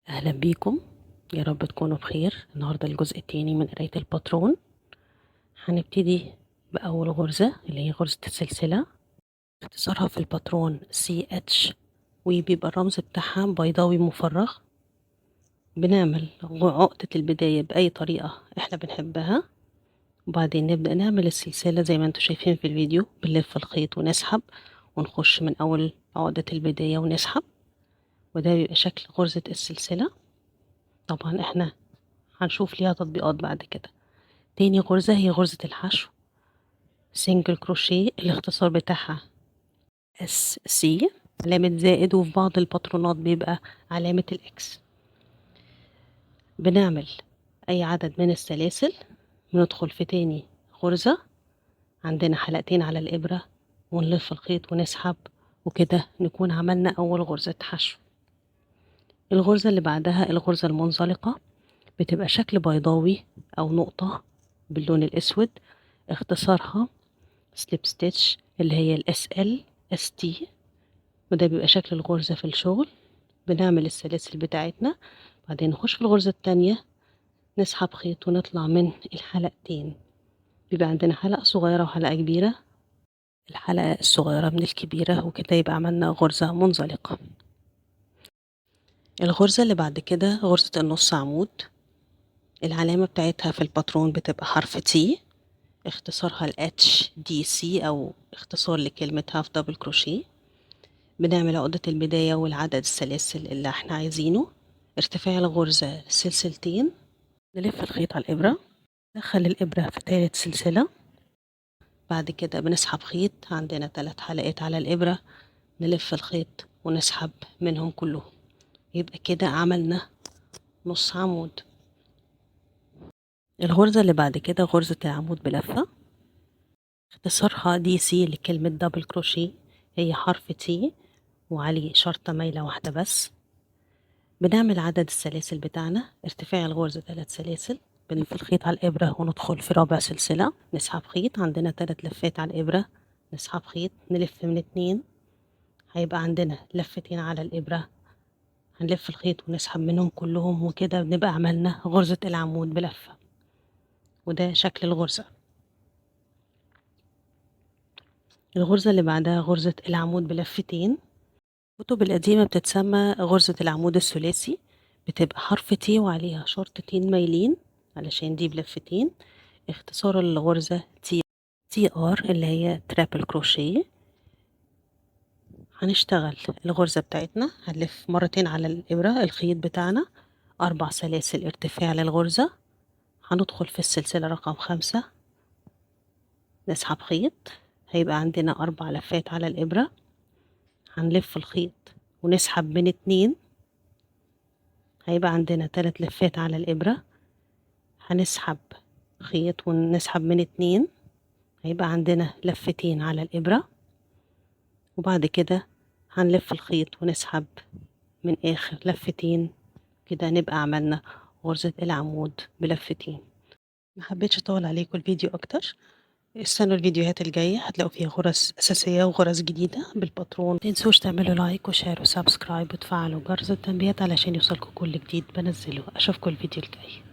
أهلا بيكم، يا رب تكونوا بخير. النهاردة الجزء التاني من قراية الباترون. هنبتدي بأول غرزة اللي هي غرزة السلسلة، اختصارها في الباترون CH، وبيبقى الرمز بتاعها بيضاوي مفرغ. بنعمل عقدة البداية بأي طريقة احنا بنحبها، وبعدين نبدأ نعمل السلسلة زي ما انتم شايفين في الفيديو. بنلف الخيط ونسحب ونخش من أول عقدة البداية ونسحب، وده بيبقى شكل غرزة السلسلة. طبعا احنا هنشوف ليها تطبيقات بعد كده. تاني غرزة هي غرزة الحشو single crochet، الاختصار بتاعها SC، علامة زائد، وفي بعض الباترونات بيبقى علامة ال X. بنعمل أي عدد من السلاسل، بندخل في تاني غرزة، عندنا حلقتين على الإبرة، ونلف الخيط ونسحب، وكده نكون عملنا أول غرزة حشو. الغرزة اللي بعدها الغرزة المنزلقة، بتبقى شكل بيضاوي أو نقطة باللون الأسود، اختصارها slip stitch اللي هي ال SLST، وده بيبقى شكل الغرزة في الشغل. بنعمل السلاسل بتاعتنا، بعدين نخش في الغرزة التانية، نسحب خيط ونطلع من الحلقتين. بيبقى عندنا حلقة صغيرة وحلقة كبيرة، الحلقة الصغيرة من الكبيرة، وكده يبقى عملنا غرزة منزلقة. الغرزة اللي بعد كده غرزة النص عمود، العلامة بتاعتها في الباترون بتبقى حرف T، اختصارها ال HDC أو اختصار لكلمة half double crochet. بنعمل عقدة البداية والعدد السلاسل اللي احنا عايزينه، ارتفاع الغرزة سلسلتين، نلف الخيط على الإبرة، ندخل الإبرة في تالت سلسلة، بعد كده بنسحب خيط، عندنا 3 حلقات على الإبرة، نلف الخيط ونسحب منهم كلهم، يبقى كده عملنا نص عمود. الغرزة اللي بعد كده غرزة العمود بلفة، اختصارها DC لكلمة double crochet، هي حرف T وعليه شرطة مايلة واحدة بس. بنعمل عدد السلاسل بتاعنا، ارتفاع الغرزة 3 سلاسل، بنلف الخيط على الإبرة وندخل في رابع سلسلة، نسحب خيط، عندنا 3 لفات على الإبرة، نسحب خيط، نلف من 2، هيبقى عندنا لفتين على الإبرة، هنلف الخيط ونسحب منهم كلهم، وكده بنبقى عملنا غرزة العمود بلفة، وده شكل الغرزة. الغرزة اللي بعدها غرزة العمود بلفتين، الكتب القديمة بتتسمى غرزة العمود الثلاثي، بتبقى حرف T وعليها شرطتين مايلين علشان دي بلفتين، اختصار الغرزة TR اللي هي treble crochet. هنشتغل الغرزة بتاعتنا، هنلف مرتين على الإبرة الخيط بتاعنا، 4 سلاسل ارتفاع للغرزة، هندخل في السلسلة رقم 5، نسحب خيط، هيبقى عندنا 4 لفات على الإبرة، هنلف الخيط ونسحب من 2، هيبقى عندنا 3 لفات على الإبرة، هنسحب خيط ونسحب من 2، هيبقى عندنا لفتين على الإبرة، وبعد كده هنلف الخيط ونسحب من آخر لفتين، كده نبقى عملنا غرزة العمود بلفتين. ما حبيتش أطول عليكم الفيديو أكتر، استنوا الفيديوهات الجاية هتلاقوا فيها غرز أساسية وغرز جديدة بالباترون. متنسوش تعملوا like و share و subscribe وتفعلوا جرس التنبيهات علشان يوصلكم كل جديد بنزله. أشوفكم الفيديو الجاي.